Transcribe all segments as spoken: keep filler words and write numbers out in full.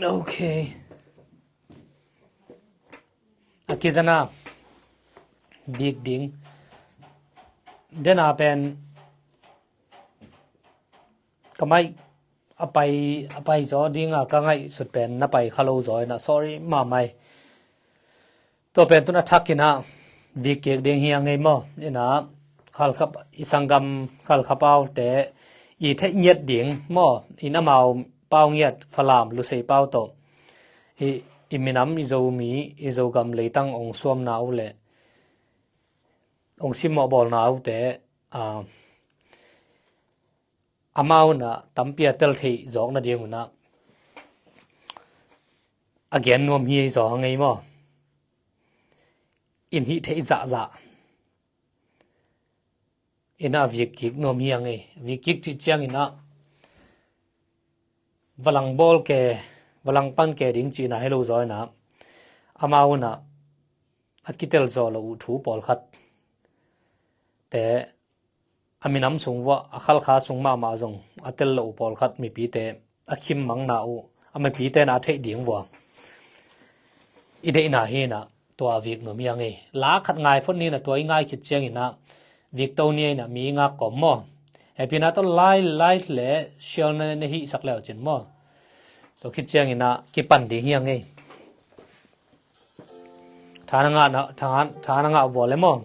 Ok. A kizana bik ding. Dena pen ka mai a pai a pai zaw dinga ka ngaihsut pen na pai kha lo zaw ina sorry mamai. Tua pen tun a thak ina vik kik ding hi a ngei maw? Ina khalkhap i sanggam khalkhapau te i theih ngiat ding maw? In amau pau ngiat Falam Lusei pau tawh i, i minam i Zomi i Zogam leitang ong suamna uh le ong simmawh bawlna uh te a, amau na tampi a tel theih zawk nading una a gen nuam hi zaw a ngei maw? In hih theih zahzah ina vik kik nuam hi a ngei. Vik kik cih ciang ina valang bawl ke, valang pan ke ding cihna hi lo zaw ina amau na a kitel zaw lo uh thu pawlkhat te a minam sung vua a khalkha sung mahmah zong a tel lo uh pawlkhat mipite a khim mangna uh a mipite na a theih ding vua i deihna hi na tua vik nuam hi a ngei. La khat ngai phot ni na tua i ngai khit ciang ina vik to ni ina mi ngak kawm maw? Happy na to lai lai le share na na hi sak leu cin maw? Tua khit ciang ina kipan ding hi a ngei. Thana ngah na thana thana ngah vua le maw?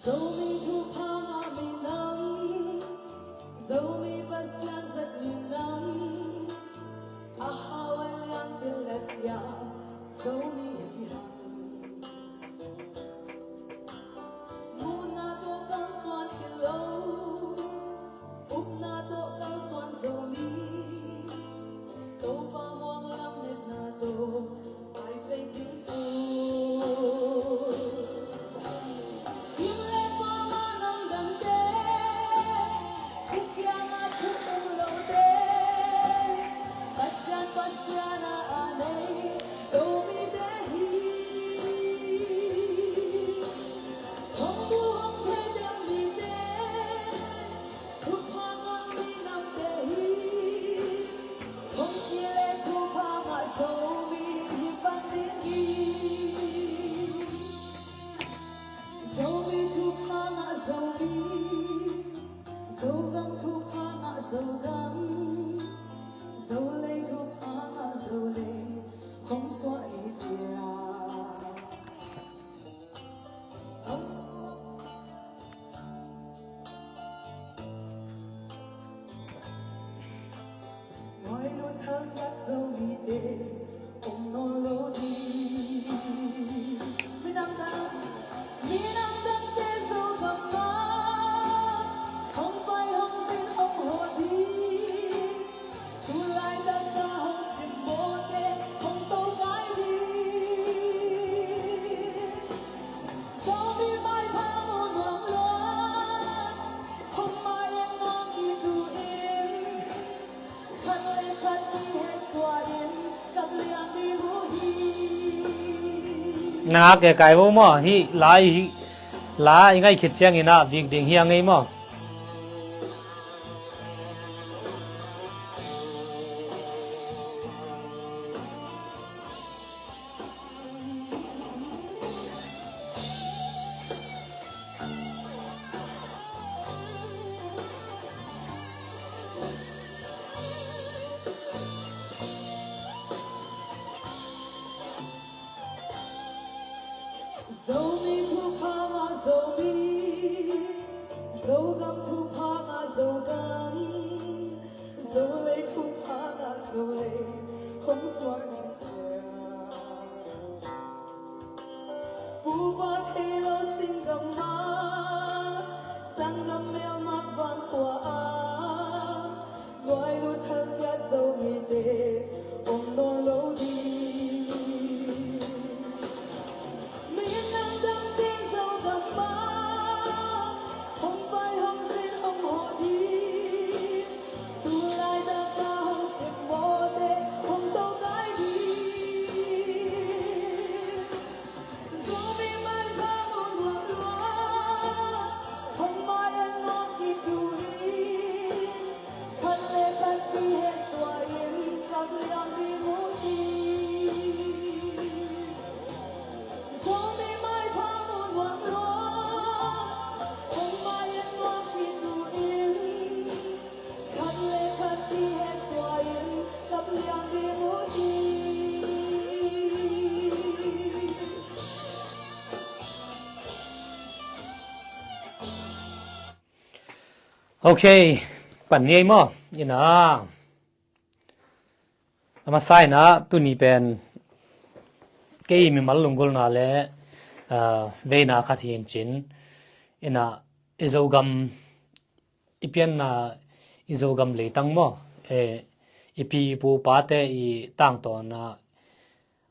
Zomi thupha ngah minam, Zomi Pasian zat minam, a hau a lian pil le siam, Zomi hi hang. Muhna tawh kalsuan hi lo, upna tawh kalsuan Zomi, Topa muang lametna tawh, I thank you. Zomi thupha ngah Zomi, Zogam thupha ngah Zogam, Zolei thupha ngah Zolei, hong suah i cia. Ngoi lut thang yak Zomite om nawn lo ding. Minam dang, minam dangte Zogam ah hong pai hong sin hong hawh ding. Tulai dangka hong simmawhte hong to kai ding. Zomi maipha mu nuam lo, hong mai en ngam i tu in. Na ke kai vo maw? Hi lai hi la i ngai khit ciang ina vik ding hi a ngei maw? Zomi thupha ngah Zomi, Zogam thupha ngah Zogam, Zolei thupha ngah Zolei, hong suak in cia. Pupa thei lo singgam ah, sanggam melmak vankhua ah, nuai lut thal kiat Zomite om nawn lo ding. Min Okay, pan ni ei maw? Ina. A masa ina tuni pen kei mimal lunggulhna le, ah, veina khat hi in cin. Ina i Zogam i pianna i Zogam leitang maw? E, i pi i pu pate i tangtawna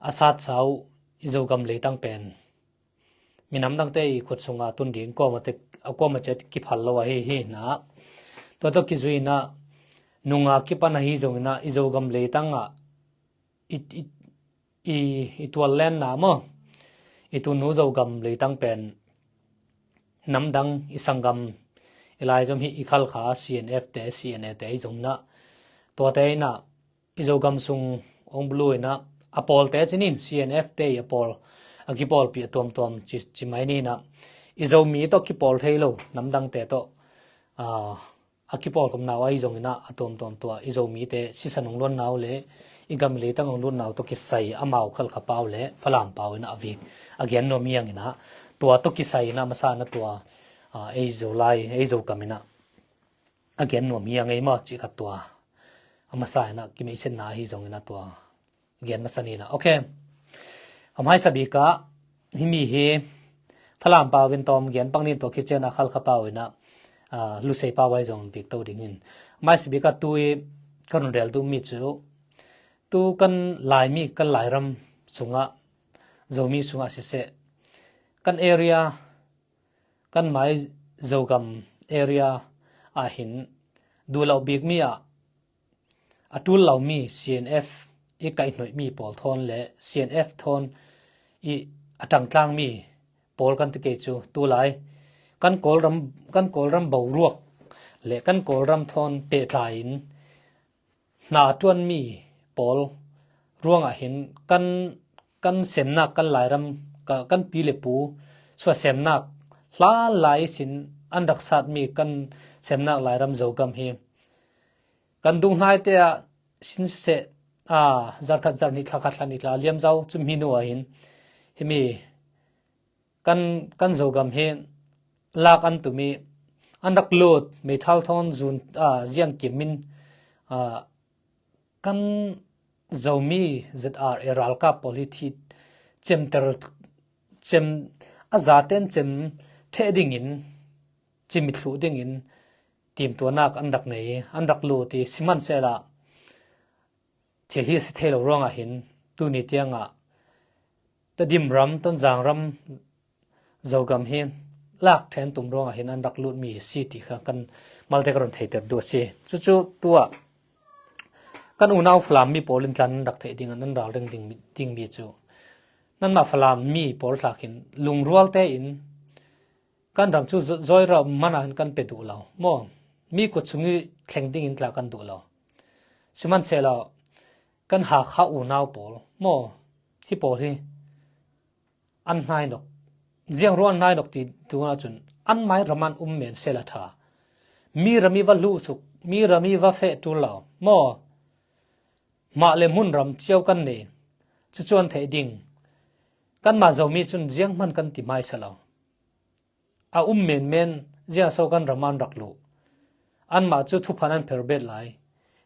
a sat sau i Zogam leitang pen minam dangte i khut sunga tun ding kuamate, a kuamate kiphal lo ahi hi na. Tua tawh kizuina nunga kipan ahi zongina i Zogam leitanga i, i, i, i tual lenna maw? I tunu Zogam leitang pen namdang i sanggam i laizom hi i Khalkha C N F te, C N A te i zongina tuate ina i Zogam sung ong bulu ina a pawlte cinin C N F te i a pawl a kipawlpi a tuamtuam ci, ci mai nina i Zomi tawh kipawl thei lo namdangte tawh, ah, a kipawl khawm nau ahi zongina a tuamtuam tua i Zomite sisan ong luan nau le i gam i leitang ong luan nau tawh kisai amau Khalkha pau le Falam pau ina a vik a gen nuam hiang ina tua tawh kisai ina masa ina tua, ah, ei Zolai, ei Zokam ina a gen nuam hi a ngei maw cih khat tua a masa ina kimeihsetna ahi zongina tua gen masa nina. Okay. A hmaisa bika himi hi Falam pau in tawm gen pak nin tua khit ciana Khalkha pau ina, ah, Lusei pau ahi zong vik to dingin. A hmaisa bika tu i ka run rel duhmi cu tu kan Laimi, kan Lairam sungah, Zomi sungah siseh, kan area, kan mai Zogam area ah hin duh lo bikmi ah a ṭul lomi C N F i kaihhnoihmi pawl thawn le C N F thawn i a ṭangtlangmi pawl kan ti kei cu tulai kan Kawlram, kan Kawlram boruak le kan Kawlram thawn pehtlai in hna a ṭuanmi pawl ruangah hin kan, kan semnak, kan Lairam, ka, kan pi le pu suahsemnak hlan lai ihsin an rak satmi kan semnak Lairam Zogam hi kan duhnaite ah sin siseh, aa, zarh khat, zarh hnih, thla khat, thla hnih, thla liam zau cu hminu ah hin himi kan, kan Zogam hi lak an tum i an rak lut, meithal thawn zun, aa, ziangkim in, aa, kan Zomi Z R A ralkap pawl hi thi cemter, cem, a zaten cem ṭheh dingin, cimit thluh dingin timtuahnak an rak nei, an rak lut i sihmanhsehlaw thil hi a si thei lo ruangah hin tuni tiangah Tedim ram, Tonzang ram, Zogam hi lak ṭhen tum ruangah hin an rak lutmi a si ti kha kan malte ka run theiter duh a si. Cucu tuah kan unau Falam mi pawl in tlan an rak theih ding, an ral ring ding, dingmi cu nanmah Falam mi pawl tla khin lungrual tein kan ram cu zo-, zawira man ah hin kan pe duh lo maw? Mi kut sung i thleng dingin tla kan duh lo. Sihmanhsehlaw kan Hakha unau pawl maw? Hi pawl hi an hnainok. Ziang ruang an hnainok ti tu ahcun an mai ram an um men sehla ṭha. Mi ram i va hluhsuk, mi ram i va feh ṭul lo maw? Mah le hmun ram cio kan nei. Cucu an theih ding. Kanmah Zomi cun zianghman kan ti hmaisa lo. A um menmen ziangso kan ram an rak luh. Anmah cu thuphan an pher bet lai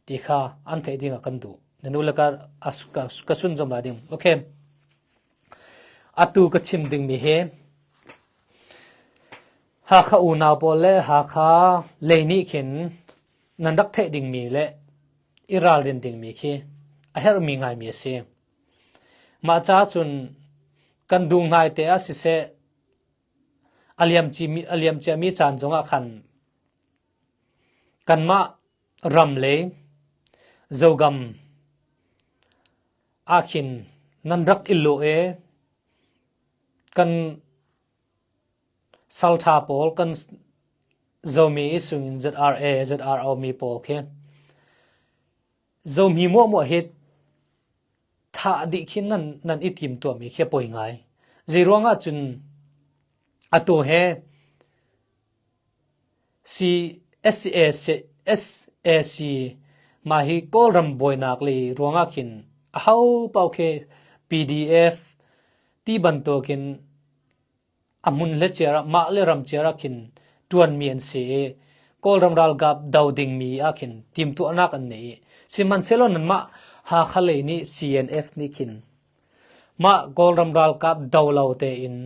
ti kha an theih dingah kan duh. Na nu le ka, a su-, ka, ka sunzom lai ding. Okay. Atu ka chim dingmi hi Hakha unau pawl le Hakha lei nih khin nan rak theih dingmi le i ralrin dingmi khi a herhmi ngaimi a si. Mah caah cun kan duhnaite ah siseh, a liamci mi, a liamciami caan zongah khan kanmah ram lei Zogam ah khin nan rak i luh e, kan salṭha pawl, kan Zomi i sungin Z R A, Z R O mi pawl khi Zomi muahmuah hi thah dih khin nan, nan i timtuahmi khi a poi ngai. Zei ruangah cun atu he C, S A C, S A C mah hi Kawlram buainak lei ruangah khin aho paoh khi P D F ti bantukin a hmun le ciar ah, mah le ram ciar ah khin ṭuanmi an si i, Kawlram ralkap do ding mi ah khin timtuahnak an nei i, sihmanhsehlaw nanmah Hakha lei nih C N F nih khin mah Kawlram ralkap do lo tein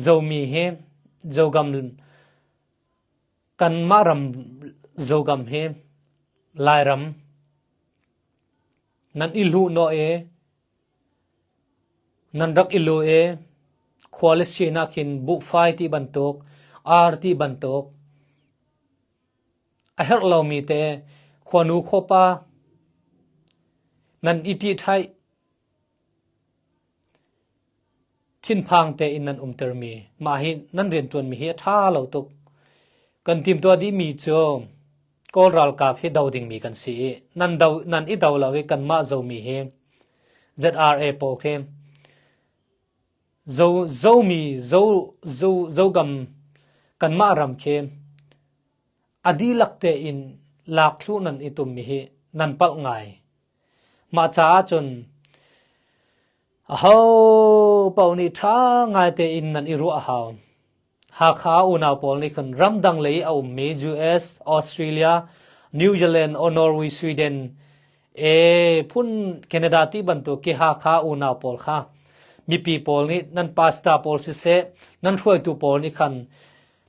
Zomi hi Zogam, kanmah ram Zogam hi Lairam nan i luh naw e, nan rak i luh e, khua le sinak hin buhfai ti bantuk, ar ti bantuk, a herh lo mite, khuanu khuapa nan i ṭihthaih thinphang tein nan umter mi, mah hi nan rianṭuan mi hi a ṭha lo tuk. Kan timtuah dih mi cu Kawl ralkap hi do ding mi kan si i, nan do, nan i do lo i, kanmah Zomi hi Z R A pawl khi Zo, Zomi, Zo, Zo, Zogam, kanmah ram khi a dihlak tein lak thluh nan i tum mi hi nan palh ngai. Mah caah cun aho paoh nih ṭha ngai tein nan i ruah a hau. Hakha unau pawl nih khan ramdang lei a ummi U S, Australia, New Zealand, aw Norway, Sweden, e, phun Canada ti bantuk khi Hakha unau pawl kha mipi pawl nih, nan pastor pawl siseh, nan hruaitu pawl nih khan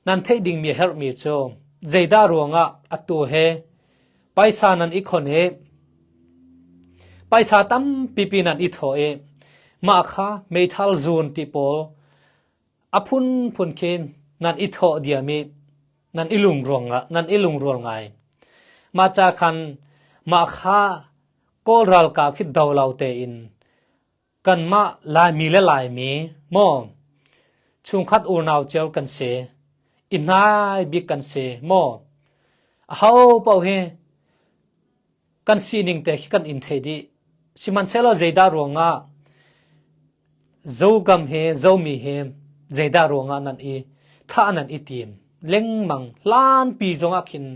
nan theih dingmi a herhmi cu, zeidah ruangah atu he paisa nan i khon i, paisa tampipi nan i thawh i, mah kha meithal zun ti pawl a phunphun khi nan i thawh diam i, nan i lungrual nga-, nan i lungrual ngai. Mah ca khan mah kha Kawl ralkap khi do lo tein kanmah Laimi le Laimi maw, chungkhat unau cio kan si, i hnai bik kan si maw, aho paoh hi kan sining te khi kan in thei dih. Sihmanhsehlaw zeidah ruangah Zogam hi, Zomi hi, zeidah ruangah nan i thah, nan i tim lengmang hlanpi zongah khin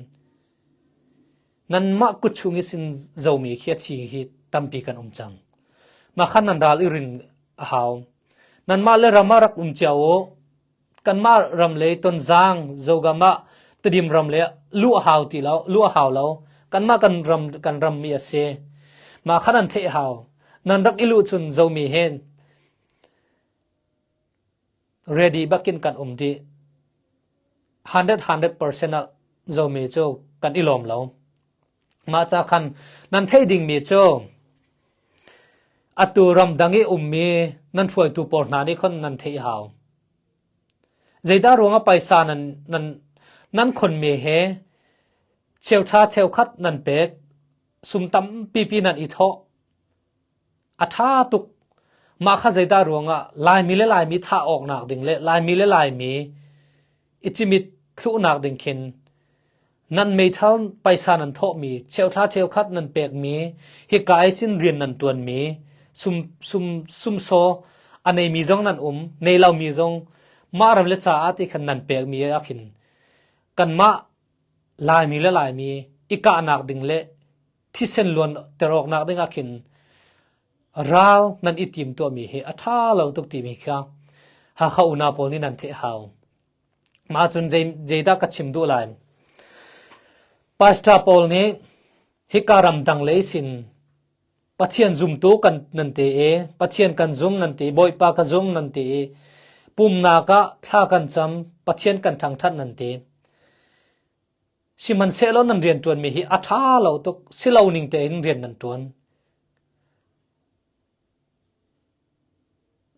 nanmah kut chung ihsin Zomi khi a thi hi tampi kan um cang. Mah khan nan ral i rin a hau. Nanmah le ram ah rak um cia u. Kanmah ram lei Tonzang, Zogam ah Tedim ram lei luh a hau ti lo, luh a hau lo. Kanmah kan ram, kan ram mi a si. Mah khan nan theih hau. Nan rak i luh cun Zomi hin ready bakin kan um dih. Hundred, hundred percent ah Zomi cu kan i lawm lo. Mah ca khan nan theih dingmi cu atu ramdang i ummi nan hruaitu pawl hna nih khan nan theih hau. Zeidah ruangah paisa nan, nan, nan khonmi he cheuṭha cheukhat nan pek, sum tampipi nan i thawh, a ṭha tuk. Mah kha zeidah ruangah Laimi le Laimi thah awknak ding le Laimi le Laimi i cimit thluhnak ding khin nan meithal paisa nan thawhmi, cheuṭha cheukhat nan pekmi, hika ihsin rian nan ṭuanmi, sum, sum, sumsaw a neimi zong nan um, nei lomi zong mah ram le caah ti khan nan pekmi ah khin kanmah Laimi le Laimi i kahnak ding le thisen luanter awknak dingah khin ral nan i timtuahmi hi a ṭha lo tuk timi kha Hakha unau pawl nih nan theih hau. Mah cun zei, zeidah ka chim duh lai? Pastor pawl nih hika ramdang lei sin Pathian zumtu kan nan ti i, Pathian kan zum nan ti, Bawipa ka zum nan ti i, pumhnak ah thla kan cam, Pathian kan ṭhangṭhat nan ti. Sihmanhsehlaw nan rianṭuanmi hi a ṭha lo tuk, si lo ning tein rian nan ṭuan.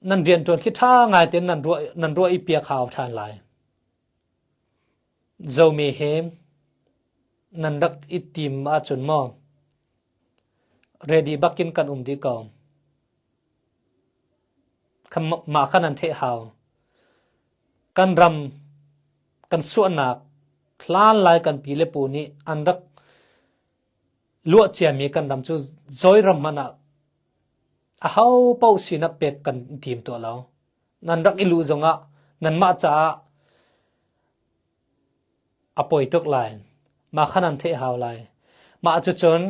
Nan rianṭuan khi ṭha ngai tein nan ruah, nan ruah i piak hau ṭhan lai. Zomi hi nan rak i tim ahcun maw, ready bakin kan um dih ko. Kha, mah kha nan theih hau. Kan ram, kan suahnak hlanlai kan pi le pu nih an rak luah ciami kan ram cu Zoram hmanh ah aho paoh sinah pek kan tim tuah lo. Nan rak i luh zongah nanmah caah a poi tuk lai. Mah kha nan theih hau lai. Mah cucun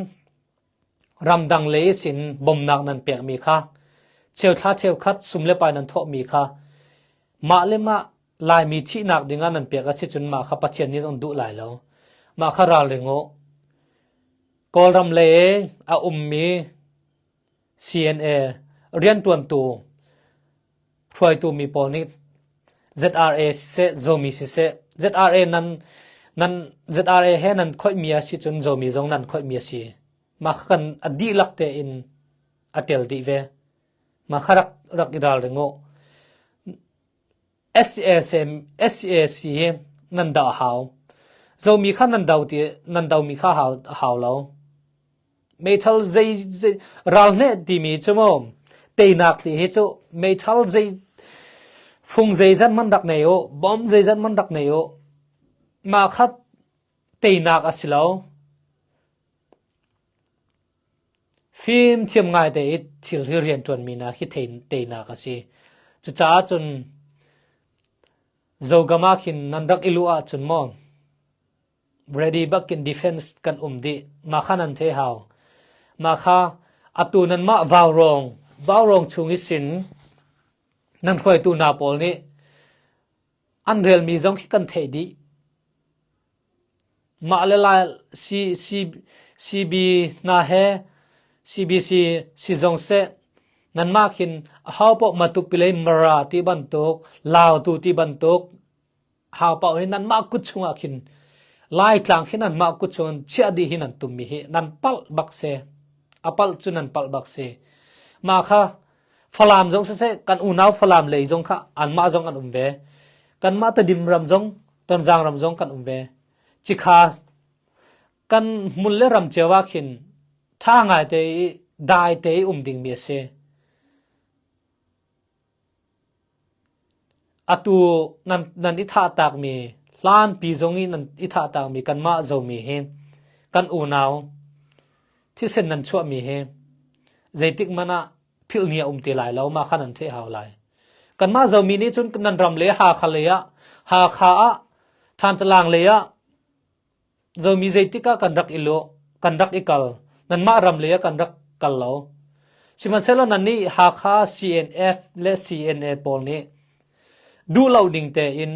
ramdang lei ihsin bomnak nan pekmi kha, cheuthla cheukhat sum le pai nan thawhmi kha, mah le mah Laimi thihnak dingah nan pek a si cun mah kha Pathian nih zong duh lai lo. Mah kha ralring uh. Kawlram lei a ummi C N A rianṭuantu hruaitu mi pawl nih Z R A siseh, Zomi siseh, Z R A nan, nan, Z R A he nan khoihmi a si cun Zomi zong nan khoihmi a si. Mah kha kan a dihlak tein a tel dih ve. Mah kha rak, rak i ralring uh. S C S M, S C S C hi nan dah a hau. Zomi kha nan dau ti, nan daumi kha hau, a hau lo. Meithal zei, zei, ral hneh timi cu maw, teinak ti hi cu, meithal zei, fung zeizat man rak nei uh, bom zeizat man rak nei uh. Mah kha teinak a si lo. Fimthiam ngaite i thil hi rianṭuanmi nak hi thei-, teinak a si. Cucaah cun Zogam ah khin nan rak i luh ahcun maw, ready bakin defense kan um dih. Mah kha nan thei hau. Mah kha atu nanmah vaurawng, vaurawng chung ihsin nan hruaitu hna pawl nih an relmi zong khi kan theih dih. Mah le lai C, C, C B hna he, C B C si zong seh, nanmah khin a hau paoh Matupi lei Mara ti bantuk, Lautu ti bantuk, hau paoh hi nanmah kut chungah khin, Laitlang hi nanmah kut chungah chiah dih hi nan tummi hi nan palh bak se. A palh cu nan palh bak si. Mah kha Falam zong siseh, kan unau Falam lei zong kha anmah zong an um ve. Kanmah Tedim ram zong, Tonzang ram zong kan um ve. Cikha kan hmun le ram cio ah khin ṭha ngaite i, daite i um dingmi a si. Atu nan, nan i thahtakmi, hlanpi zong i nan i thahtakmi kanmah Zomi hi kan unau thisen nan chuahmi hi zeitik man ah philh ni a um ti lai lo, mah kha nan theih hau lai. Kanmah Zomi nih cun nan ram lei Hakha lei ah, Hakha ah, Thantlang lei ah, Zomi zeitik ah kan rak i luh, kan rak i kal, nanmah ram lei ah kan rak kal lo. Sihmanhsehlaw nannih Hakha C N F le C N A pawl nih duh lo ding tein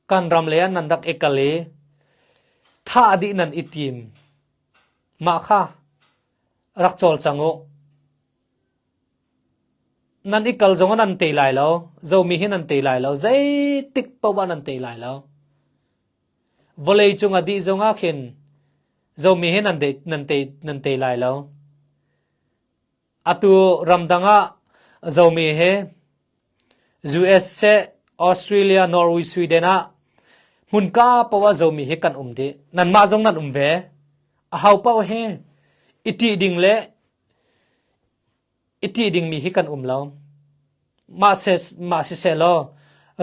kan ram lei ah nan rak i kal i thah dih nan i tim. Mah kha rak cawlcang uh. Nan i kal zongah nan tei lai lo, Zomi hi nan tei lai lo, zeitik paoh ah nan tei lai lo. Vawlei cung a dih zongah khin Zomi hi nan tei, nan tei, nan tei lai lo. Atu ramdang ah Zomi hi U S seh, Australia, Norway, Sweden ah hmun ka paoh ah Zomi hi kan um dih. Nanmah zong nan um ve. A hau paoh hi i ṭih ding le i ṭih dingmi hi kan um lo. Mah se, mah siseh law,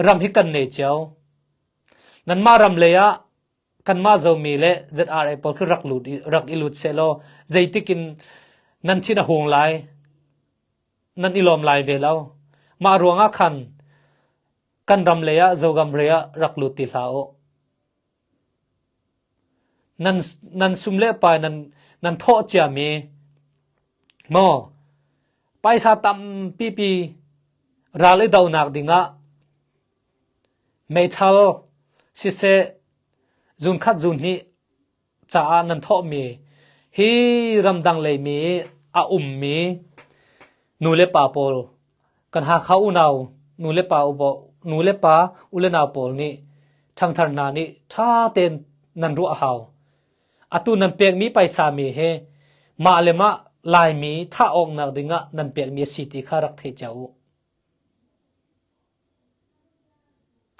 ram hi kan nei cio. Nanmah ram lei ah kanmah Zomi le Z R A pawl khi rak lut i, rak i lut sehlaw, zeitikin nan thin a hung lai, nan i lawm lai ve lo. Mah ruangah khan kan ram lei ah Zogam lei ah rak lut ti hlah uh. Nan, nan sum le pai nan, nan thawh ciami maw, paisa tampipi ral i dohnak dingah meithal siseh, zunkhat zunhnih caah nan thawhmi hi ramdang leimi a ummi nu le pa pawl, kan Hakha unau nu le pa, u, nu le pa, u le nau pawl nih ṭhangthar hna nih ṭha tein nan ruah a hau. Atu nan pekmi paisa mi he mah le mah Laimi thah awknak dingah nan pekmi a si ti kha rak theih cio uh.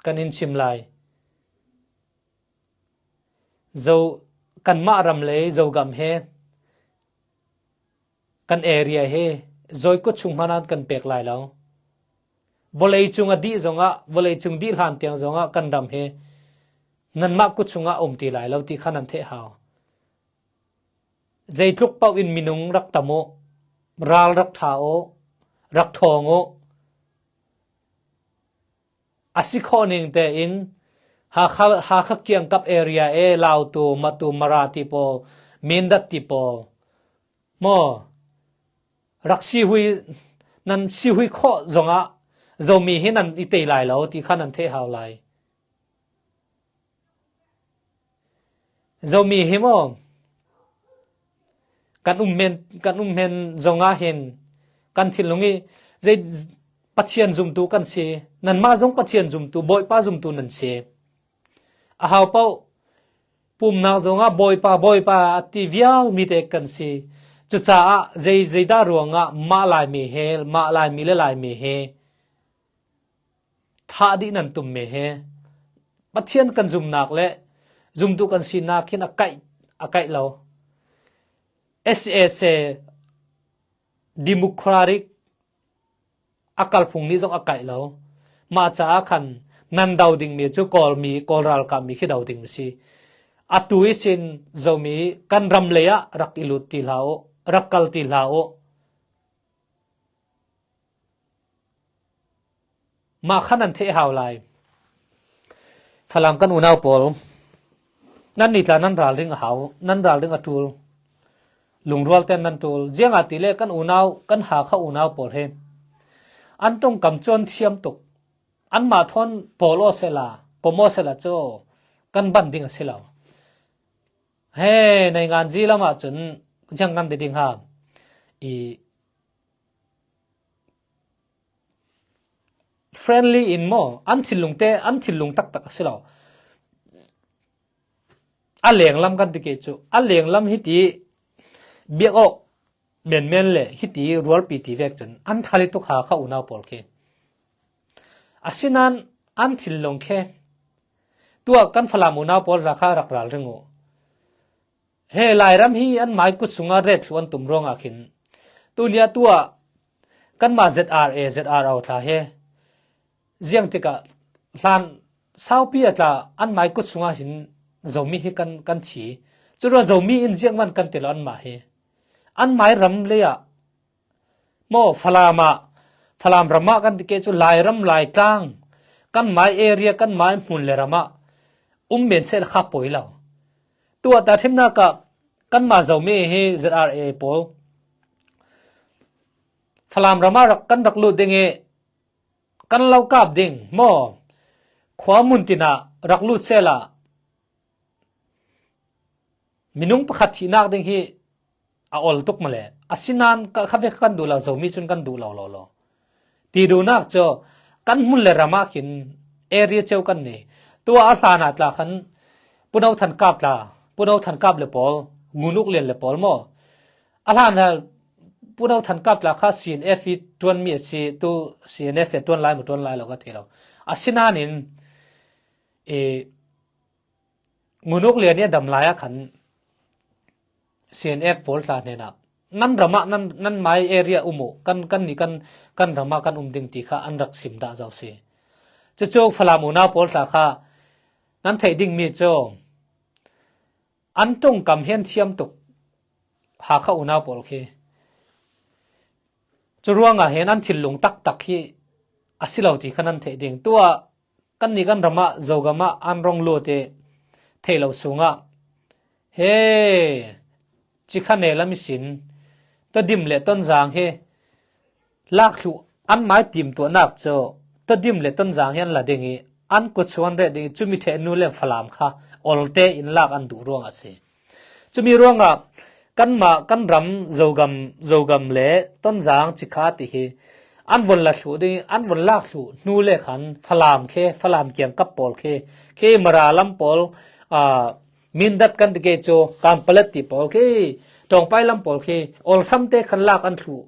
Kan in chim lai. Zo, kanmah ram lei Zogam he, kan area he, Zoikut chung hmanh ah kan pek lai lo. Vawlei cung a dih zongah, vawlei cung dih hlan tiang zongah kan ram he nanmah kut chungah a um ti lai lo ti kha nan theih hau. Zeitluk paoh in minung rak tam uh, ral rak ṭha uh, rak ṭhawng uh. A si khawh ning tein Hakha, Hakha kiangkap area e, Lautu, Matu, Mara ti pawl, Mindat ti pawl maw, rak sihui, nan sihui khawh zongah Zomi hi nan i tei lai lo ti kha nan thei hau lai. Zomi hi maw, kan um men, kan um men zong ah hin kan thinlung hi zei Pathian zumtu kan si, nanmah zong Pathian zumtu, Bawipa zumtu nan si. A hau paoh pumnak zong ah Bawipa, Bawipa a ti vial mite kan si. Cucaah zei, zeidah ruangah mah Laimi he, mah Laimi le Laimi he thah dih nan tum me he. Pathian kan zumnak le zumtu kan sinak hin a kaih, a kaih lo. S A S A Democratic a kalphung nih zong a kaih lo. Mah caah khan nan do ding mi cu Kawl mi, Kawl ralkap mi khi do ding mi si. Atu ihsin Zomi kan ram lei ah rak i lut ti hlah uh, rak kal ti hlah uh. Mah kha nan thei hau lai. Falam kan unau pawl, nan ni tla nan ralring a hau, nan ralring a tul. Lungrual ten nan tul. Ziangahtile kan unau, kan Hakha unau pawl he an ṭongkam cu an thiam tuk. Anmah thawn pawl aw sehla, kom aw sehla cu kan ban ding a si lo. He, nainganzi lamah cun ziang kan ti ding ha. I friendly in maw, an thinlung te, an thinlung taktak a si lo. A lenglam kan ti ke cu, a lenglam hiti biak awk menmen le hiti rualpi ti vek cun an ṭhal i tuk Hakha unau pawl khi. Asinain an thinlung khi tuah kan Falam unau pawl hla kha rak ralring uh. He Lairam hi an mai kut sungah ret thluh an tum ruangah khin. Tunia tuah kanmah Z R A, Z R O thla he ziang tikah hlan saupi a tla an mai kut sungah hin Zomi hi kan, kan thi. Curuah Zomi in ziangman kan ti lo anmah hi. An mai ram lei ah maw, Falam ah, Falam ram ah kan ti ke cu Lairam, Laitlang, kan mai area, kan mai hmun le ram ah um men seh le kha poi lo. Tuah tahṭhimnak ah kanmah Zomi hi Z R A pawl Falam ram ah rak, kan rak lut ding i kan lo kap ding maw? Khua mun tinah rak lut sehla minung pakhat thihnak ding hi a ol tuk male. Asinain ka, kha vek kan duh lo, Zomi cun kan duh lo, lo, lo. Ti duhnak cu kan hmun le ram ah khin area ceu kan nei. Tuah a hlan ah tla khan Puno Than Kap tla, Puno Than Kap le pawl, Ngun Uk Lian le pawl maw? A hlan ah Puno Than Kap tla kha C N F i ṭuanmi a si, tu C N F i ṭuan lai maw, ṭuan lai lo ka thei lo. Asinain i Ngun Uk Lian i a dam lai ah khan C N F pawl tla hnenah nan ram ah, nan, nan mai area um uh, kan, kan ni kan, kan ram ah kan um ding ti kha an rak sim dah zo si. Cucu Falam unau pawl tla kha nan theih ding mi cu an ṭongkam hi an thiam tuk Hakha unau pawl khi. Cu ruangah hin an thinlung taktak hi a si lo ti kha nan theih ding. Tuah kan ni kan ram ah, Zogam ah an rong lut i theih lo sungah he cikha ne lam ihsin Tadim le Tonzang hi lak thluh an mai timtuahnak cu Tadim le Tonzang hi an la ding i an kut sung an ret ding i cumi ṭheh nu le Falam kha olte in lak an duh ruang a si. Cumi ruangah kanmah kan ram Zogam, Zogam le Tonzang cikha ti hi an von la thluh ding, an von lak thluh hnu le khan Falam khi, Falam kiangkap pawl khi, khi Mara lam pawl, aa, Mindat kan ti ke cu, Kanpalet ti pawl khi, Ṭawngpai lam pawl khi, olsam te khan lak an thluh,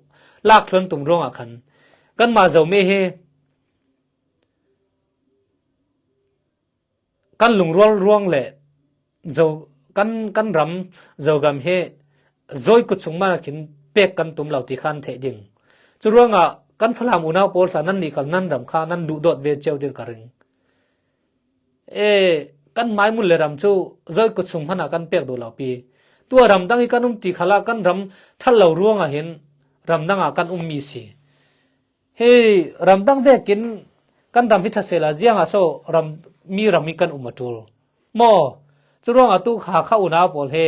lak thluh an tum ruangah khan kanmah Zomi hi kan lungrual ruang le Zo, kan, kan ram Zogam hi Zoi kut sung man ah khin pek kan tum lo ti khan theih ding. Cu ruangah kan Falam unau pawl hla nan nih khal nan ram kha nan duhdawt ve cio ding ka ring. E, kan mai mun le ram cu Zoi kut sung hmanh ah kan pek duh lo pi. Tuah ram dang i kan um ti khalah kan ram ṭhat lo ruangah hin ram dang ah kan ummi si. Hei, ramdang vekin kan ram hi ṭha sehla, ziangah so ram, mi ram hi kan um a ṭul maw? Curuangah tu Hakha unau pawl he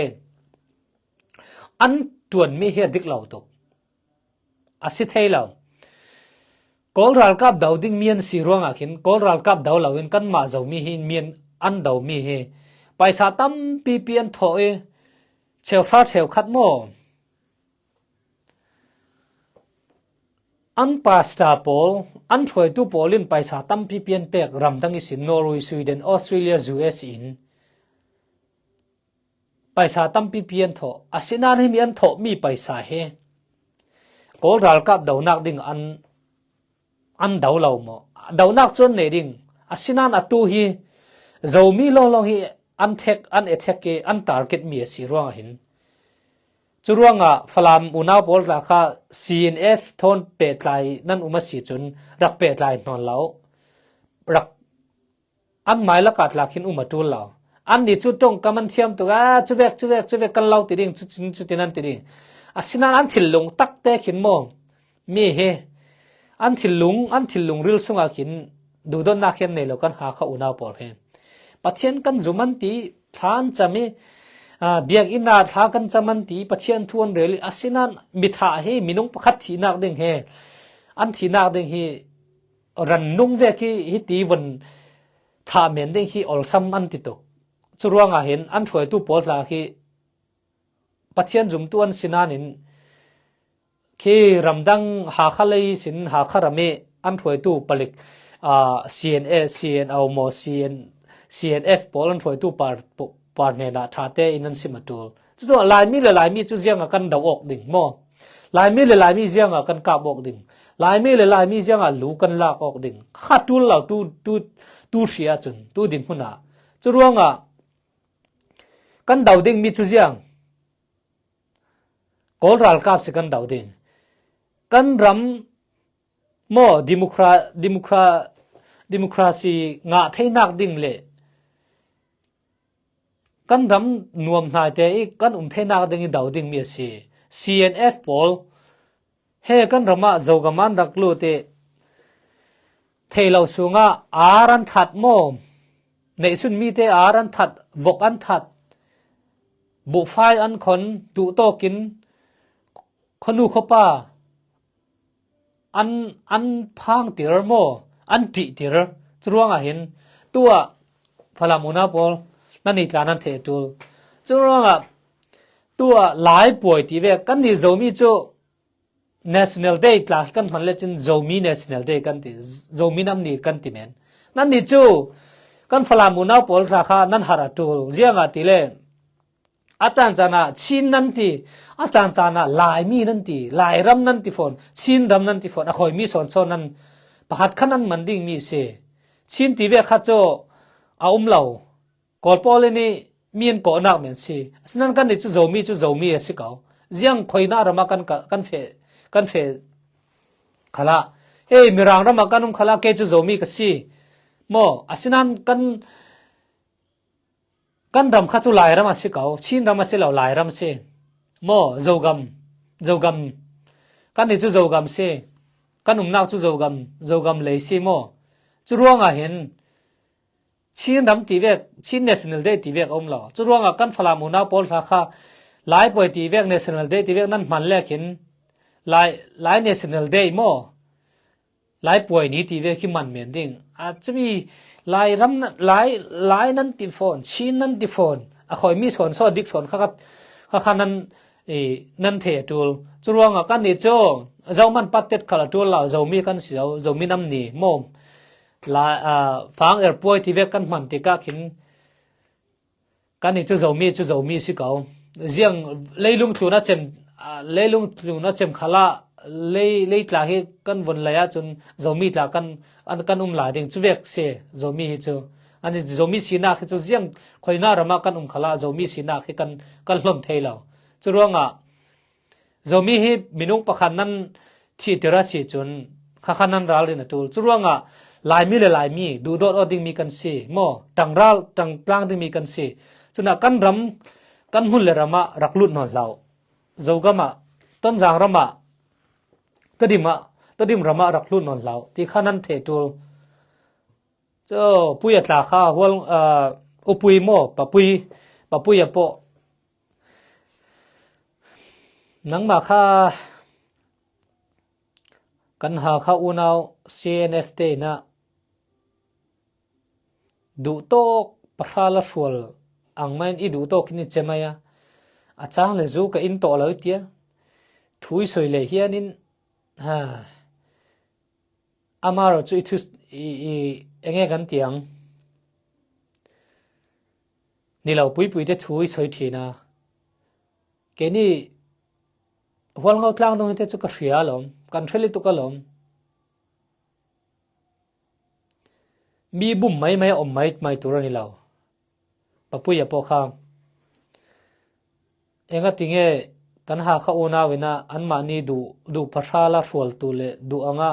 an ṭuanmi hi a dik lo tuk. A si thei lo. Kawl ralkap do ding mi an si ruangah khin, Kawl ralkap do loin kanmah Zomi hi mi an, an do mi hi. Paisa tampipi an thawh i, cheu hra cheu khat maw? An pastor pawl, an hruaitu pawl in paisa tampipi an pek, ramdang ihsin Norway, Sweden, Australia, U S in paisa tampipi an thawh. Asinain himi an thawh mi paisa hi Kawl ralkap donak ding an, an do lo maw? Donak cu an nei ding. Asinain atu hi Zomi lawnglawng hi an thek, an attack i, an target mi a si ruangah hin. Curuangah Falam unau pawl tla kha C N F thawn pehtlai nan um a si cun rak pehtlai hnawn lo. Rak an mai lakah tla khin um a ṭul lo. Annih cu ṭongkam an thiam tuk, "A, cuvek, cuvek, cuvek kan lo ti ding, cutin, cutin an ti ding." Asinain an thinlung takte khin maw? Mi hi an thinlung, an thinlung ril sungah khin duhdawtnak hi an nei lo kan Hakha unau pawl hi. Pathian kan zum an ti, thla an cam i, aa, biakinn ah thla kan cam an ti, Pathian thu an rel i, asinain mi thah hi minung pakhat thihnak ding hi, an thihnak ding hi ran nung vek hi, hiti vun thah men ding hi awlsam an ti tuk. Curuangah hin an hruaitu pawl tla khi Pathian zumtu an si nain khi ramdang Hakha lei sin Hakha ram i an hruaitu palik, aa, C N A, C N O maw, C N, C N F pawl an hruaitu par, par hnenah ṭhate in an sim a ṭul. Cucu Laimi le Laimi cu ziangah kan do awk ding maw? Laimi le Laimi ziangah kan kap awk ding? Laimi le Laimi ziangah lu kan lak awk ding? Kha ṭul lo tu, tu, tu hri ahcun, tu dinhmun ah. Curuangah kan do ding mi cu ziang? Kawl ralkap si kan do ding. Kan ram maw, democra-, democra-, democracy ngah theinak ding le kan ram nuam hnaite i kan um theinak ding i do ding mi a si. C N F pawl he kan ram ah Zogam an rak lut i thei lo sungah ar an that maw? Neihsun mite ar an that, vok an that, buhfai an khon, duhtawkin khuanu khuapa an, an phangtir maw, an ṭihtir. Curuangah hin tuah Falam unau pawl nan i tla nan theh ṭul. Curuangah tuah Laipuai ti vek kannih Zomi cu National Day tla hi kan hman le cun Zomi National Day kan ti, Zomi nam ni kan ti men. Nannih cu kan Falam unau pawl tla kha nan har a ṭul. Ziangahtile a caan caan ah Chin nan ti, a caan caan ah Laimi nan ti, Lairam nan ti fawn, Chin ram nan ti fawn, a khuaimi sawn sawn nan pakhat kha nan man ding mi si. Chin ti vek kha cu a um lo. Kawl pawl in i mi an kawhnak men si. Asinan kannih cu Zomi cu Zomi a si ko. Ziang khuaina ram ah kan ka, kan feh, kan feh khalah, hei, Mirang ram ah kan um khalah, kei cu Zomi ka si maw? Asinan kan kan ram kha cu Lairam a si ko, Chin ram a si lo, Lairam a si. Maw, Zogam, Zogam. Kannih cu Zogam si. Kan umnak cu Zogam, Zogam lei si maw? Cu ruangah hin Chin ram ti vek, Chin National Day ti vek a um lo. Cu ruangah kan Falam unau pawl hla kha Laipuai ti vek, National Day ti vek nan hman lek hin Lai, Lai National Day maw? Laipuai ni ti ve khi man men ding. A cumi Lai ram na, Lai, Lai nan ti fawn, Chin nan ti fawn. A khuaimi sawn saw dik sawn kha kha, kha kha nan, i, nan thei a ṭul. Cu ruangah kannih cu Zoman pattet khal a ṭul lo, Zomi kan si zo, Zomi nam ni maw? Lai, a, Fang Erpuai ti vek kan hman tikah khin, kannih cu Zomi cu Zomi si ko. Ziang leilung tlun a cem, aa, leilung tlun a cem khalah lei, lei tla hi kan vun lei ahcun Zomi tla kan, an, kan um lai ding cu vek si Zomi hi cu. An Zomi sinak hi cu ziang khuaina ram ah kan um khalah Zomi sinak hi kan, kan hlon thei lo. Cu ruangah Zomi hi minung pakhat nan thihtir a si cun kha kha nan ralrin a ṭul. Cu ruangah Laimi le Laimi duhdawt aw dingmi kan si maw? Ṭangral, ṭangtlang dingmi kan si. Cunah kan ram, kan hmun le ram ah rak lut nawn hlah. Zogam ah, Tonzang ram ah, Tedim ah, Tedim ram ah rak lut nawn hlah ti kha nan thei ṭul. Cu Pui a tla kha hual, aa, U Pui maw, Pa Pui, Pa Pui a pawh. Nangmah kha Kan Hakha unau C N F te in a duhtawk pahra la hrual ang maiin i duhtawkin i che mai a, a chang le zu ka in tawh lo i tia thu i sawi leh hianin, ha, amaherawhchu i thu i, i enge kan ti ang, ni lo puipuite thu i sawi ṭhin a. Keini Hualngo tlang dawng hi te chu ka hria alawm, kan hre lutuk alawm. Mi bum mai mai a awm mai, mai tur a ni lo. Papuia pawh kha engatinge kan Hakha unau in a anmahni duh, duh pahra la hrualtu leh duh anga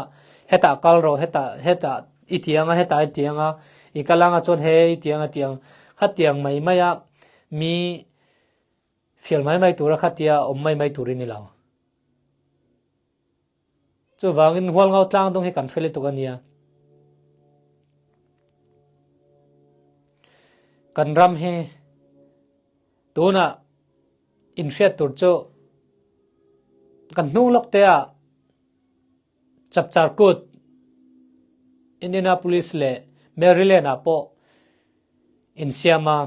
hetah kal rawh, hetah, hetah i ti anga, hetah i ti anga, i kal anga chuan he i ti anga, ti ang, khatiang mai mai a mi fial mai mai tura khatia awm mai mai tur i ni lo. Chuvangin Hualngo tlang dawng hi kan hre lutuk a nia. Kan ram hi tunah inhriat tur chu kan hnung lawkte ah Chapchar Kut, Indianapolis leh Maryland-ah pawh insiam a,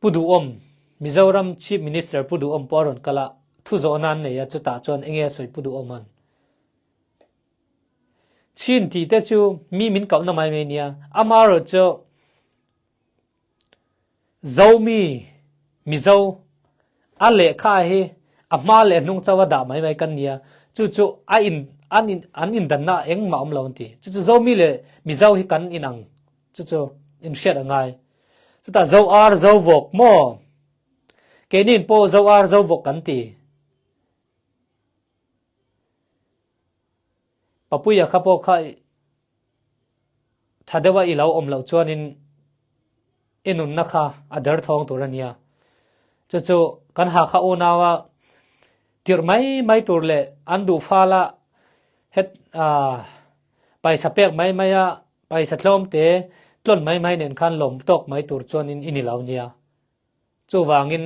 Pu Duhawm, Mizoram Chief Minister Pu Duhawm pawh a rawn kal a, thu zawhna an nei a, chutah chuan enge a sawi Pu Duhawman? Chin tih te chu mi min kalhna mai mai nia, amaherawhchu Zomi, Mizo, a lehkha hi a hma leh a hnung chauh a dah mai mai kan nia. Chu chu a in, an in, an indanna engmah awm lo an ti. Chu chu Zomi leh Mizo hi kan inang. Chu chu inhriat a ngai. Chutah Zo Ar, Zo Vawk maw? Keinin pawh Zo Ar, Zo Vawk kan ti. Papuia kha pawh kha i, tha deuha i lo awm loh chuanin i nunna kha a derthawng tur a nia. Chu chu kan Hakha unaua tirh mai mai tur leh an duh fal a het, a, paisa pek mai mai a, paisa tlawmte tlawn mai mai nen khan lawm tawk mai tur chuanin i ni lo nia. Chuvangin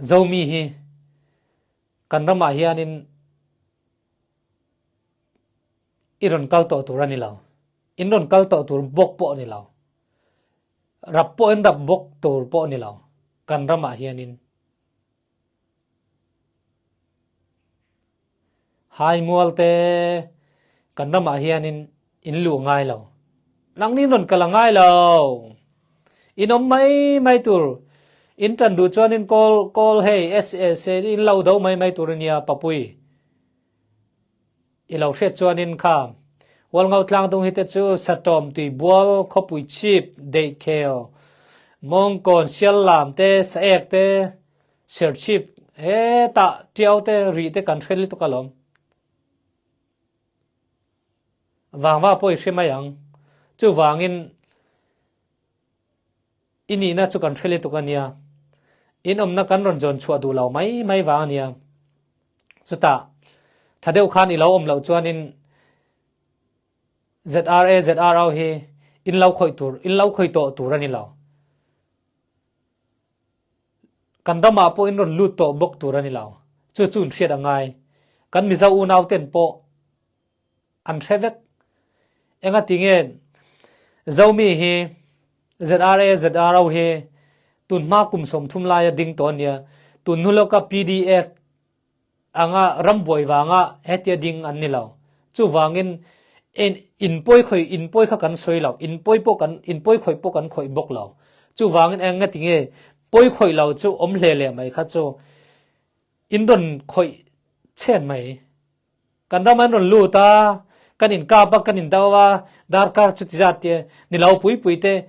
Zomi hi kan ramah hianin i rawn kal tawh tur a ni lo. In rawn kal tawh tur bawk pawh a ni lo. Rap pawh in rap bawk tur pawh a ni lo. Kan ramah hianin Haimualte kan ramah hianin in luh ngai lo. Nangni in rawn kal a ngai lo. In awm mai mai tur. In ṭan duh chuanin call, call hei, S S in lo do mai mai tur a nia, Papui. I lo hriat chuanin kha, Hualngo tlang dung hi te chu Satawm, Tuibual, Khawpui Chip, Deihkhel, Mawngkawn, Siallam te, Saek te, Serchhip, hetah Tiau te, Rih te kan hre lutuk alawm. Vangva pawh i hre mai ang. Chuvangin i nihna chu kan hre lutuk a nia. In awmna kan rawn zawn chhuah duh lo mai mai vang a nia. Chutah, tha deuh khan i lo awm loh chuanin Z R A, Z R O hi in lo khawih tur, in lo khawih tawh tur a ni lo. Kan ramah pawh in rawn lut tawh bawk tur a ni lo. Chu chu in hriat a ngai. Kan Mizo unauten pawh an hre vek. Engatinge Zomi hi, Z R A, Z R O hi tun hma kum sawmthum laia ding tawh a nia. Tun hnu lawka P D F anga ram buai vanga hetia ding an ni lo. Chuvangin in, in pawi khawih, in pawi kha kan sawi lo, in pawi pawh kan, in pawi khawih pawh kan khawih bawk lo. Chuvangin engatinge pawi khawih lo chu awm hle leh mai kha chu in rawn khawih chhen mai. Kan rama in rawn lut a, kan inkap a, kan indau a, darkar chuti zat te ni lo pui pui te,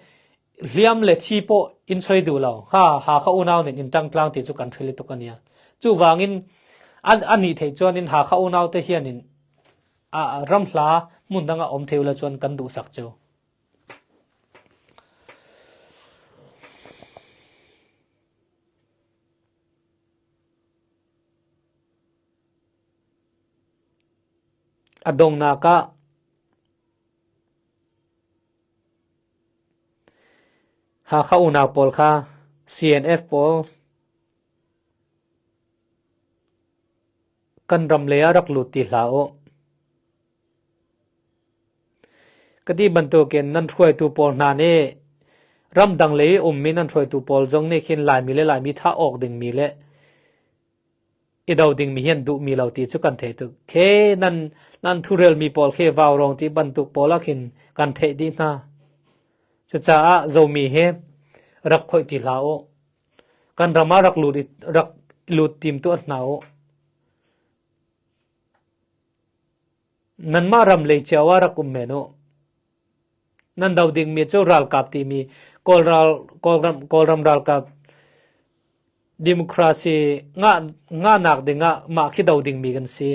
hliam leh thi pawh in sawi duh lo. Kha, Hakha unau nen in ṭang tlang tih chu kan hre lutuk a nia. Chuvangin a, a nih theih chuanin Hakha unaute hianin a, a ram hla hmun danga awm thei ula chuan kan duhsak chu. A dawnghnaka Hakha unau pawl kha, C N F pawl, kan ram lei ah rak lut ti hlah uh. Ka ti bantukin nan hruaitu pawl hna nih ramdang lei i ummi nan hruaitu pawl zong nih khin Laimi le Laimi thah awk dingmi le i do dingmi hi an duhmi lo ti cu kan thei tuk. Khe nan, nan thurelmi pawl khi vau rawng ti bantuk pawl ah khin kan theih dih hna. Cucaah Zomi hi rak khoih ti hlah uh. Kan ram ah rak lut i, rak lut tim tuah hna uh. Nanmah ram lei cio ah rak um men uh. Nan do dingmi cu ralkap timi, Kawlral, Kawlram, Kawlram ralkap democracy ngah, ngahnak dingah mah khi do dingmi kan si.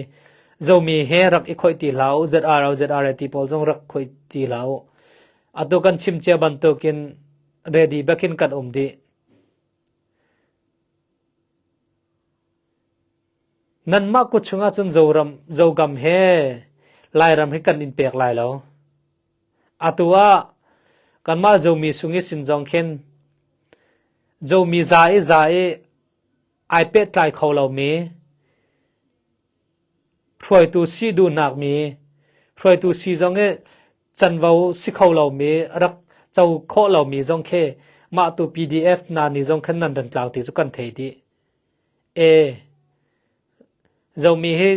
Zomi he rak i khoih ti hlah uh, Z R O, Z R A T pawl zong rak khoih ti hlah uh. Atu kan chim cia bantukin ready bekin kan um dih. Nanmah kut chungah cun Zoram, Zogam he Lairam hi kan in pek lai lo. Atu ah kanmah Zomi sung ihsin zong khin Zomi za i za i aa pehtlai kho lomi, hruaitu si duhnakmi, hruaitu si zong i canvo si kho lomi, rak co khawh lomi zong khi mah tu P D F hna nih zong khin nan rentlau ti cu kan thei dih. E, Zomi hi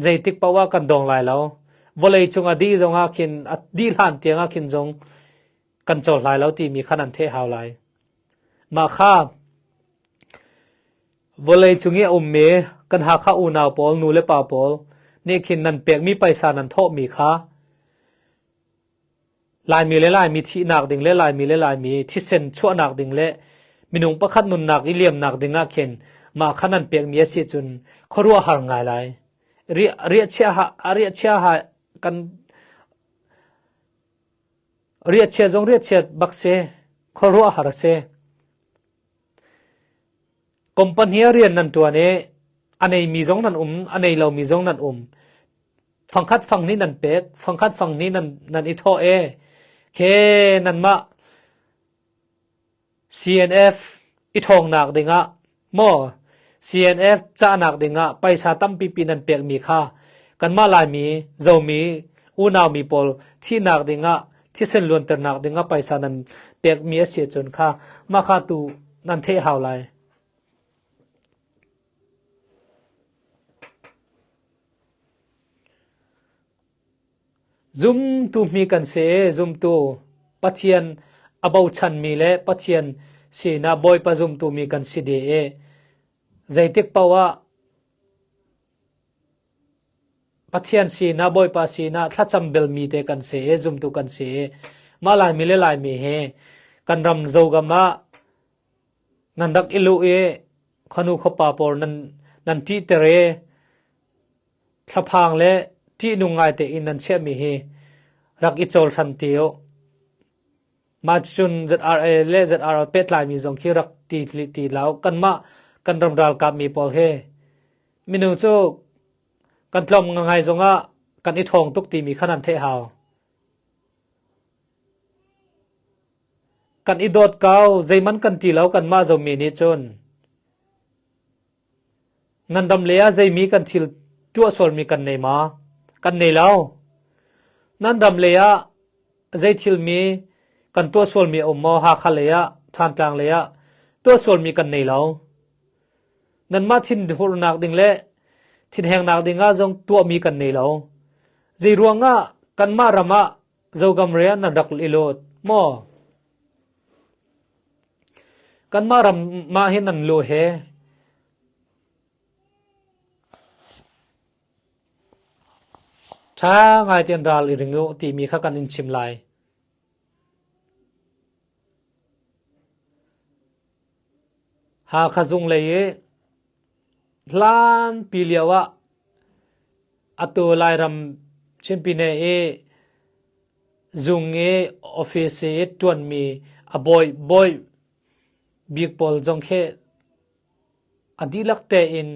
zeitik paoh ah kan dawng lai lo. Vawlei cung a dih zongah khin, a dih hlan tiangah khin zong kan colh lai lo timi kha nan theh hau lai. Mah kha, vawlei cung i a ummi kan Hakha unau pawl, nu le pa pawl nih khin nan pekmi paisa nan thawhmi kha, Laimi le Laimi thihnak ding le Laimi le Laimi thisen chuahnak ding le minung pakhat nunnak i liamnak dingah khin mah kha nan pekmi a si cun khuaruahhar ngai lai. Riah, riahchia ha, a riahchia ha kan riahchia zong riahchia bak si, khuaruahhar si. Company a rian nan ṭuan i a neimi zong nan um, a nei lomi zong nan um. Fangkhat fanghnih nan pek, fangkhat fanghnih nan, nan i thawh e. Khe nanmah C N F i ṭhawngnak dingah maw, C N F cahnak dingah paisa tampipi nan pekmi kha kanmah Laimi, Zomi, unaumi pawl thihnak dingah, thisen luanternak dingah paisa nan pekmi a si ahcun kha mah kha tu nan theih hau lai. Zumtu mi kan si e, zumtu Pathian a bochanmi le Pathian sinah Bawipa zumtu mi kan si dih e. Zeitik paoh ah Pathian sinah, Bawipa sinah thlacam belmi te kan si e, zumtu kan si e. Mah Laimi le Laimi he kan ram Zogam ah nan rak i luh i khuanu khuapa pawl nan, nan ṭihter i thlaphang le ṭihnung ngai tein nan chiahmi hi rak i cawlhran ti uh. Mah cun Z R A le Z R O pehtlaimi zong khi rak ti, ti lo. Kanmah kan ram ralkapmi pawl hi minung cu kan tlawm ngaingai zongah kan i ṭhawng tuk timi kha nan theih hau. Kan i dawt kau, zeiman kan ti lo, kanmah Zomi nih cun nan ram lei ah zeimi kan thil tuah sualmi kan nei ma? Kan nei lo. Nan ram lei ah zei thilmi kan tuah sualmi a um maw? Hakha lei ah, Thantlang lei ah tuah sualmi kan nei lo. Nanmah thinhurhnak ding le thinhengnak dingah zong tuahmi kan nei lo. Zei ruangah kanmah ram ah Zogam rian nan rak i lut maw? Kanmah ram mah hi nan luh he. Ṭha ngai tian ral i ring uh timi kha kan in chim lai. Hakha zung lei i hlanpi lio ah atu Lairam Chinpi ne i zung i office i ṭuanmi a bawi, bawi bik pawl zong khi a dihlak tein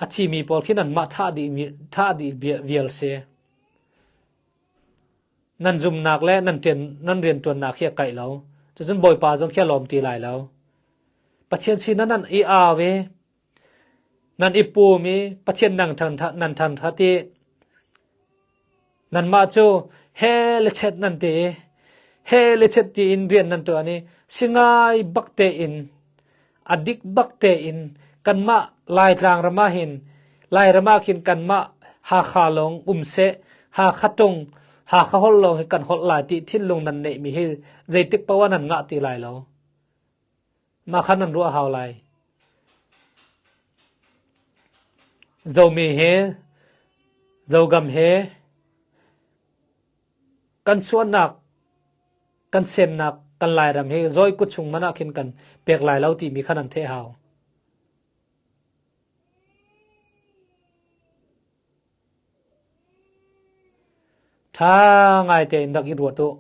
a thimi pawl khi nanmah thah dih, thah dih vial si. Nan zumnak le nan ṭian, nan rianṭuannak hi a kaih lo. Cucun Bawipa zong khi a lawm ti lai lo. Pathian sinah nan i au i Nan i pum i Pathian nan thangthat, nan thangthat i, nanmah cu he le chet nan ti i, he le chet tiin rian nan tuah i, si ngai bak tein, a dik bak tein, kanmah Laitlang ram ah hin, Lairam ah khin kanmah Hakha lawng um seh, Hakha ṭong, Hakha holh lawng hi kan holh lai ti thinlung nan neihmi hi zeitik paoh ah nan ngah ti lai lo. Mah kha nan ruah hau lai. Zomi he, Zogam he, kan suahnak, kan semnak, kan Lairam he zawi kut chung man ah khin kan pek lai lo timi kha nan theh hau. Ṭha ngai tein rak i ruat uh.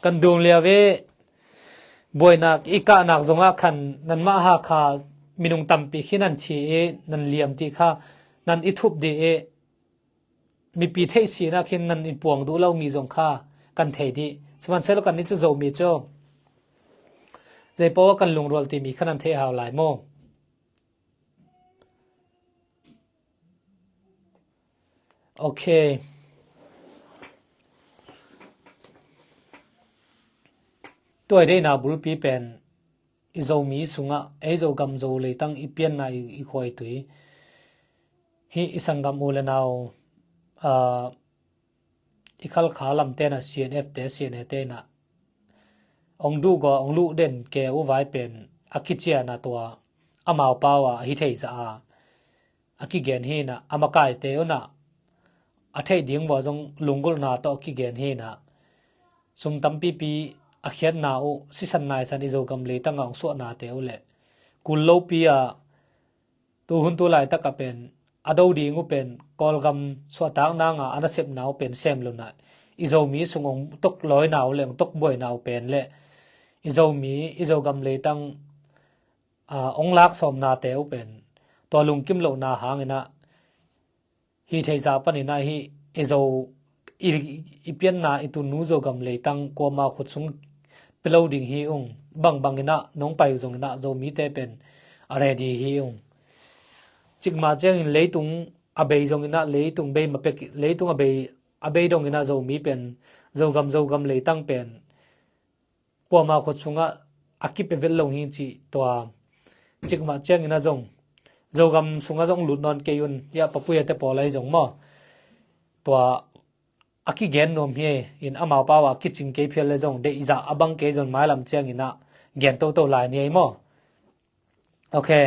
Kan dum lio i buainak i kahnak zongah khan nanmah Hakha minung tampi khi nan thi i nan liam ti kha nan i thup dih i mipi theih sinak khin nan i puang duh lomi zong kha kan thei dih. Sihmanhsehlaw kannih cu Zomi cu zeipaoh ah kan lungrual timi kha nan thei hau lai maw? Okay. Tuai deihna bulpi pen i Zomi sungah ei Zogam Zo leitang i pianna i, i khuaitui hi i sanggam u le nau, aa, i Khalkha lam tenah C N F te, C N A te inah ong duh gaw, ong luh den ke u vai pen a kician a tua amau pau a hi thei caah a kigen hi inah a makaite unah a theih ding vua zong lunggulhna tawh a kigen hi inah sum tampipi a khiatna uh sisan naisan i Zogam leitang a ong suahnate uh le kul lopi ah tu hun tu laitak ah pen a do ding uh pen Kawlgam suahtak nang ah a nasepna uh pen sem lo na i Zomi sung ong tok lawina uh le ong tok buaina uh pen le i Zomi i Zogam leitang, aa, ong lak sawmnate uh pen tua lungkim lohna hang inah hi theih zah pan inah hi i Zo i, i pianna i tunu Zogam leitang kuama khut sung pe lo ding hi ung, bangbang inah nong pai uh zong inah Zomite pen a ready hi ung. Cikmah ciangin leitung a bei zong inah leitung bei ma pek, leitung a bei, a bei dong inah Zomi pen Zogam, Zogam leitang pen kuama khut sungah a kipe vet lo hi cih tua cikmah ciangin a zong Zogam sungah zong lut nawn kei un, ya papui a te pawl ahi zong maw? Tua a kigen nuam hi in amau pau a kicing kei phial le zong deihzah a bang kei zon mailam ciangin ah gen toto lai ni ei maw? Okay,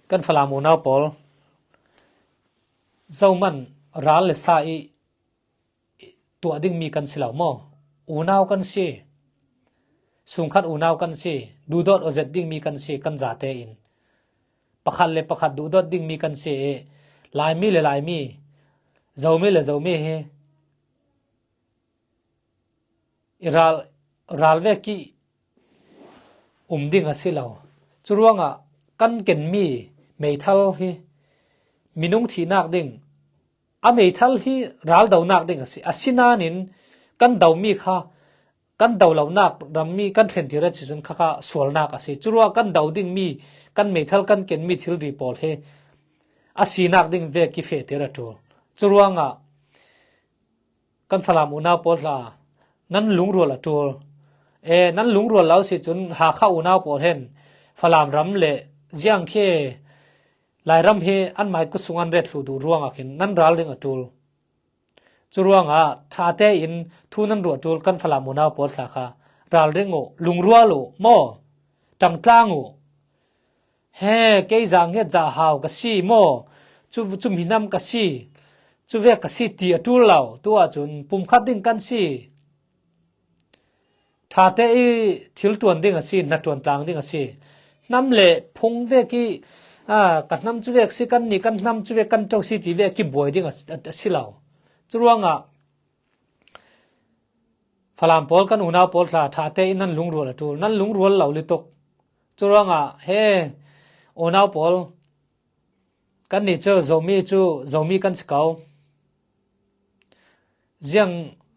kan Falam unau pawl, zoman ral le sa i tuah dingmi kan si lo maw? Unau kan si. Sungkhat unau kan si. Duhdawt awzet dingmi kan si, kan zate in. Pakhat le pakhat duhdawt dingmi kan si i, Laimi le Laimi, Zomi le Zomi hi i ral, ral vek i um ding a si lo. Curuangah kan kenmi meithal hi minung thihnak ding, a meithal hi raldonak ding a si. Asinain kan domi kha, kan do lonak rammi kan thlentir a si cun khakha sualnak a si. Curuah kan do dingmi, kan meithal kan kenmi thilri pawl hi a sinak ding vek i fehtir a ṭul. Curuangah kan Falam unau pawl hla, nan lungrual a ṭul. E, nan lungrual lo si cun Hakha unau pawl hen Falam ram le ziang khi Lairam hi an mai kut sung an ret thluh duh ruangah khin nan ral ding a ṭul. Curuangah ṭhate in thu nan ruah ṭul kan Falam unau pawl hla kha ral ding uh, lungrual uh maw? Ṭangtlang uh. He, kei zah nget zah hau ka si maw? Cu, cu minam ka si, cu vek ka si ti a ṭul lo. Tu ahcun pumkhat ding kan si. Ṭhate i thil ṭuan ding a si, hna ṭuan tlang ding a si. Hnam le phung vek i, aa, ka hnam cu vek si, kan ni kan hnam cu vek kan ṭo si ti vek i buai ding a si, a, a si lo. Curuangah Falam pawl kan unau pawl hla ṭhate in nan lungrual a ṭul, nan lungrual lo lutuk. Curuangah he unau pawl, kannih cu Zomi cu Zomi kan si ko. Ziang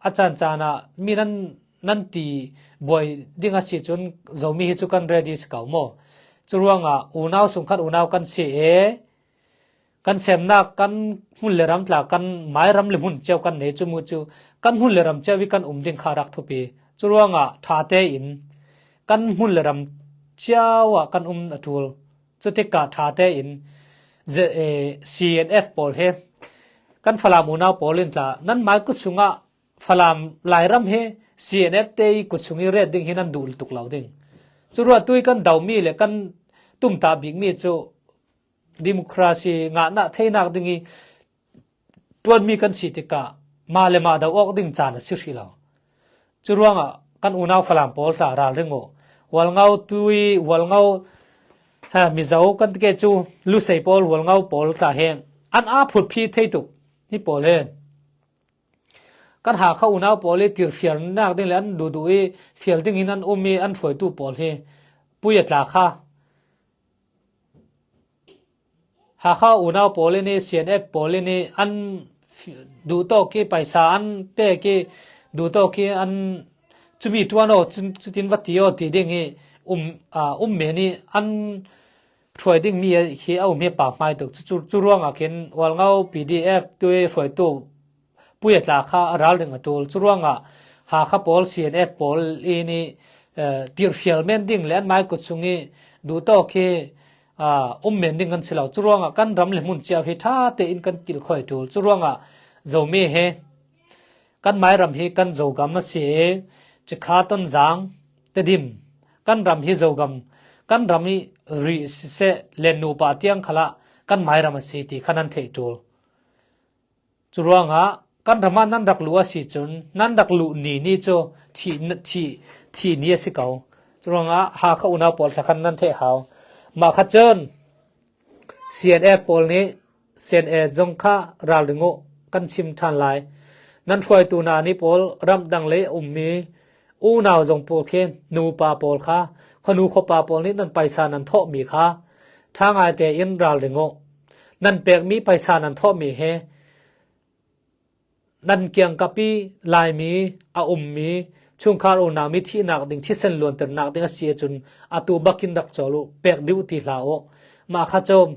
a caan caan ah mi nan nan ti buai ding a si cun Zomi hi cu kan ready si ko maw? Curuangah unau sung khat unau kan si e, kan semnak kan hmun le ram tla kan mai ram le hmun cio kan nei cu mu cu kan hmun le ram cio i kan um ding kha rak thupi. Curuangah ṭha tein kan hmun le ram cio ah kan um a ṭul. Cutikah ṭha tein Z-, eh, C N F pawl he kan Falam unau pawl in tla nan mai kut sungah Falam Lairam he C N F te i kut sung i ret ding hi nan duh lutuk lo ding. Cu ruah tu i kan domi le kan tumtah bikmi cu democracy ngahnak theinak ding i ṭuanmi kan si tikah mah le mah do awk ding caan a si hrih lo. Curuangah kan unau Falam pawl tla ralring uh. Hualngo tui, hualngo, ha, Mizo kan ti ke cu Lusei pawl, hualngo pawl tla he an aa phut phi thei tuk. Hi pawl he kan Hakha unau pawl i tirfialnak ding le an duhduh i fial ding in an um i an hruaitu pawl hi pui a tla kha Hakha unau pawl in i C N F pawl in i an fi-, duhtawk i paisa an pek i duhtawk i an cumi ṭuan aw, cu-, cutin va ti aw ti ding i um, aa, um men i an hruai dingmi hi a um hi a pahmai tuk. Cu, cu, cu ruangah khin Hualngo P D F tu i hruaitu pui a tla kha a ralring a ṭul. Cu ruangah Hakha pawl, C N F pawl i ni, eh, tirhfial men ding le an mai kut sung i duhtawk hi, ah, um men ding kan si lo. Cu ruangah kan ram le hmun cio hi ṭha tein kan kilkhawi ṭul. Cu ruangah Zomi he kan mai ram hi kan Zogam a si i Cikha, Tonzang, Tedim, kan ram hi Zogam, kan ram i rih siseh, Len nupa tiang khalah kan mai ram a si ti kha nan theih ṭul. Cu ruangah kan ram ah nan rak luh a si cun nan rak luh ni ni cu thih, thih, thih ni a si ko. Cu ruangah Hakha unau pawl tla khan nan theih hau. Mah kha cun C N F pawl nih C N A zong kha ralring uh kan chim ṭhan lai. Nan hruaitu hna nih pawl ramdang lei a ummi unau zong pawl khi nupa pawl kha khuanu khuapa pawl nih nan paisa nan thawhmi kha ṭha ngai tein ralring uh. Nan pekmi paisa nan thawhmi he nan kiangkap i Laimi a ummi chungkhar unau mi thihnak ding, thisen luanternak ding a si ahcun atu bakin rak cawl uh, pek dih uh ti hlah uh. Mah kha cun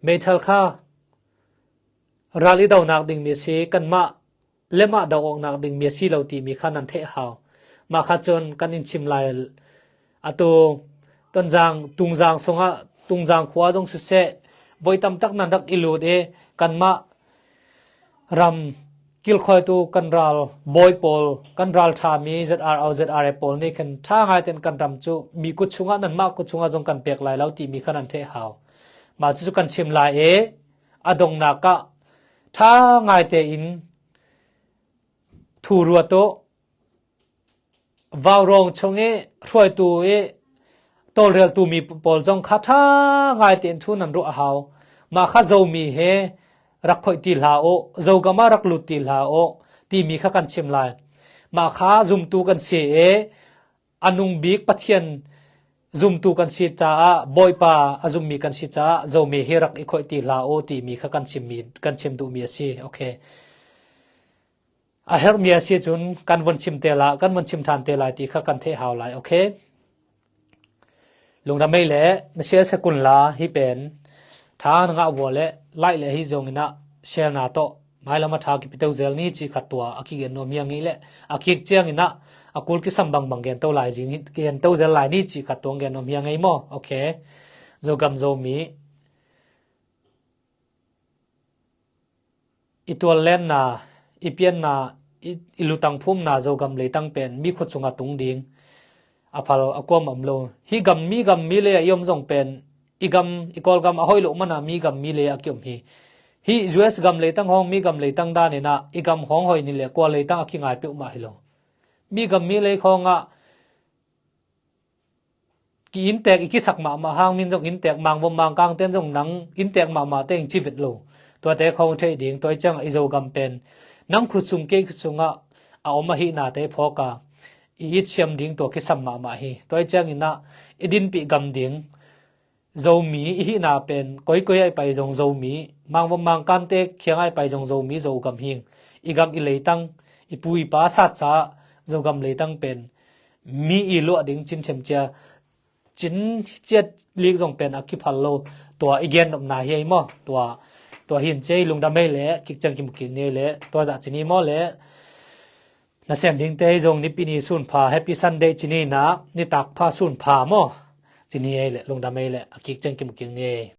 meithal kha ral i donak dingmi a si, kanmah le mah do awknak dingmi a si lo timi kha nan theih hau. Mah kha cun kan in chim lai. Atu Tonzang, Tungzang sungah, Tungzang khua zong siseh, voi tam tak nan rak i lut i kanmah ram kilkhawitu kan ral bawi pawl, kan ral ṭhami Z R O, Z R A pawl nih khan ṭha ngai tein kan ram cu mi kut chungah, nanmah kut chungah zong kan pek lai lo timi kha nan theih hau. Mah cu cu kan chim lai i a dongnak ah ṭha ngai tein thu ruat uh, vaurawng chung i hruaitu i tawlreltu mi pawl zong kha ṭha ngai tein thu nan ruah a hau. Mah kha Zomi he rak khoih ti hlah uh, Zogam ah rak lut ti hlah uh timi kha kan chim lai. Mah kha zumtu kan si i a nung bik Pathian zumtu kan si caah, Bawipa a zummi kan si caah Zomi hi rak i khoih ti hlah uh timi kha kan chimmi, kan chim duhmi a si. Okay. A herhmi a si cun kan von chim te lai, kan von chim ṭhan te lai ti kha kan theih hau lai, okay? Lungdam ei le na share sak un la, hi pen ṭha na ngah vua le like le hi zong in ah share na tawh mailam a ṭha kipi to zel ni ci khat tua a kigen nuam hi a ngei le a kik ciang in ah a kul kisam bangbang gen to lai zing hi, gen to zel lai ni ci khat tua gen nuam hi a ngei maw? Okay. Zogam Zomi i tuallenna, i pianna, i, i lutang phumna Zogam leitang pen mi khut sungah tung ding a phal a kuam a um lo. Hi gam, mi gam mi lei ah i om zong pen i gam, i Kawlgam a hoih loh mana mi gam mi lei ah a ki om hi. Hi U S gam leitang hawng mi gam leitang dan in ah i gam hawng hoih ni le kua leitang a ki ngai peuhmah hi lo. Mi gam mi lei khawngah ki inntek i kisak mahmah hang min zong inntek, mangvom mangkang ten zong nang inntek mahmah te in ci vet lo. Tuate khawng theih ding, tua i ciangah i Zogam pen nang khut sung kei khut sungah a om ahihna te phawk a i it siam ding tua kisam mahmah hi. Tua i ciangin ah i dinpih gam ding Zomi i hihna pen koikoi ah i pai zong Zomi, mangvom mangkang te khiang ah i pai zong Zomi, Zogam hing i gam i leitang i pu i pa sat caah Zogam leitang pen mi i luah ding cin themcia, cin ciat lik zong pen a kiphal lo. Tua i gen nopna hi ei maw? Tua, tua hin cia i lungdam ei le, kik ciang kimu kik ni ei le, tua zah cin hi maw le. Nasem dingte hi zong nipi ni sun pha, Happy Sunday cin hi na, nitak pha sun pha maw? Cin hi ei le, lungdam ei le, a kik ciang kimu kik ni ei.